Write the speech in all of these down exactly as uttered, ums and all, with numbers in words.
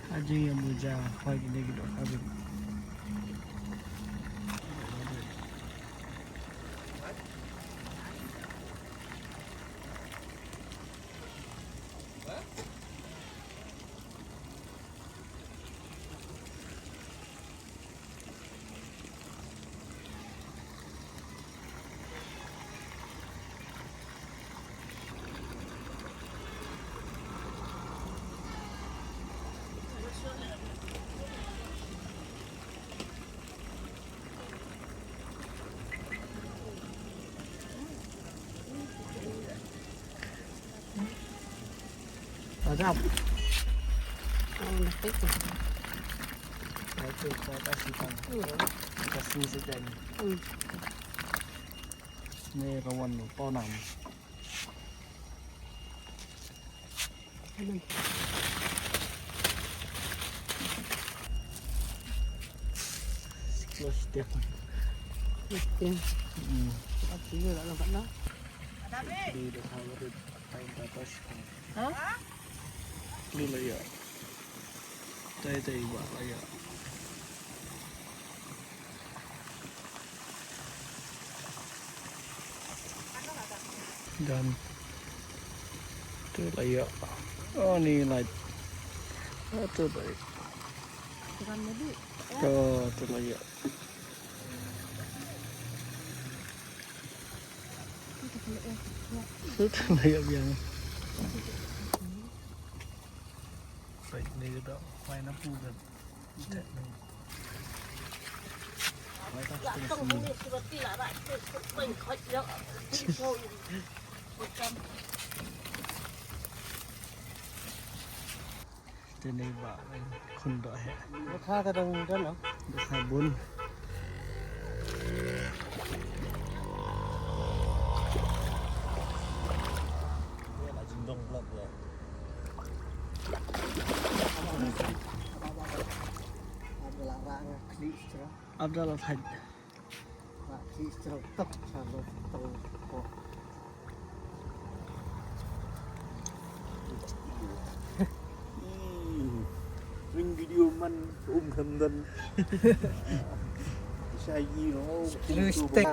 Ajing yang muja, pagi ni kita kawin. Adap. Oh, dah pecah. Dah pecah, kasih pang. Hmm. Kasih sedan. Hmm. Ni rawan tu, tonam. Close dia. Close dia. Hmm. Apa dia nak nampak nak? Dia dah tahu dia paling atas. Ha? Ni lah ya. Tai tai buat lah ya. Dan tu lah ya. Oh, ni lah. Oh, tu lah ya. Tekan lebih. Oh, tu lah ya. Tu lah ya biang. Baik, ni kita main apa kan? Te ni ba khun doh heh. Dohkha te dang don, no? Dohkha bun. Abdallah Thait. Ring video man um khamdan. Shayi no. Respect.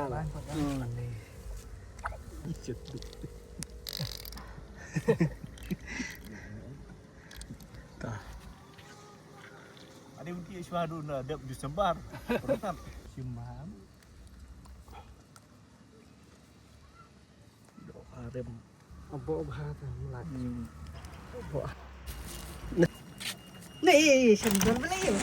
Ta. Ada uti shwa du na dep Disember. Pernah. Simam. Doh harim. Abo bha ta mlat. Hmm. Abo. Ni, sendal beli.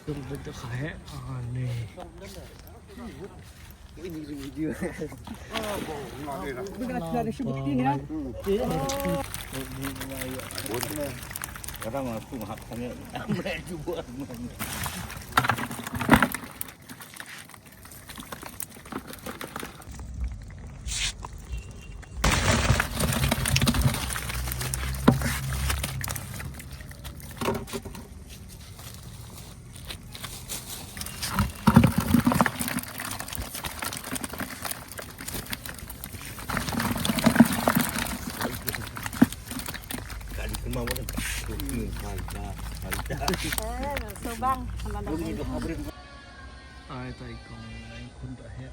Tung betul kah, eh? Ah, ni. Ini video. Bukan ada sibuk ini, ya. Orang langsung hak sana. Mereka juga. Ai tai kong, ai khun da heh.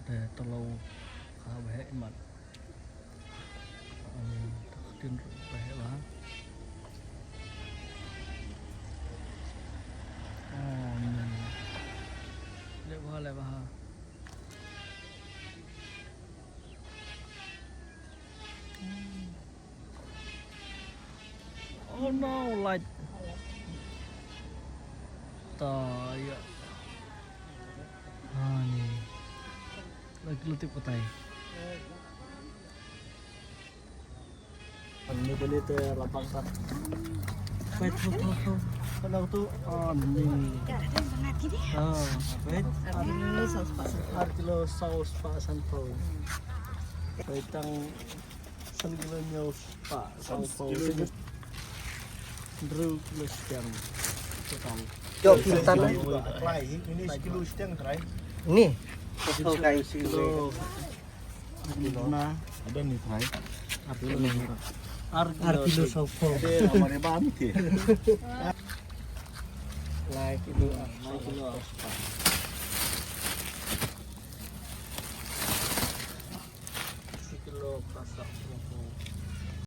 Te talo ka ba heh imat. Ani, tak tin ru ba heh ba. Oh, ni. Le ba, le ba. Hmm. Oh no, light. Ta ya. Ah, ni. Lai kilo tip patai. Ni beli te lapang sat. Pet tu tu tu. Kalau tu, ah, ni. Ah, pet. Ar kilo saus pak san pau. Pet tang san kilo nyaus pak san pau. Hynriew kilo shiteng. Total. Jop, total. Trai, ini sekilo shiteng, trai. Ni. Kilo. Ada ni, trai. Ar kilo. Ar kilo. Ar kilo saus. Ada nama reba ni ke. Lai kilo, ah, lai kilo. Sekilo pasak.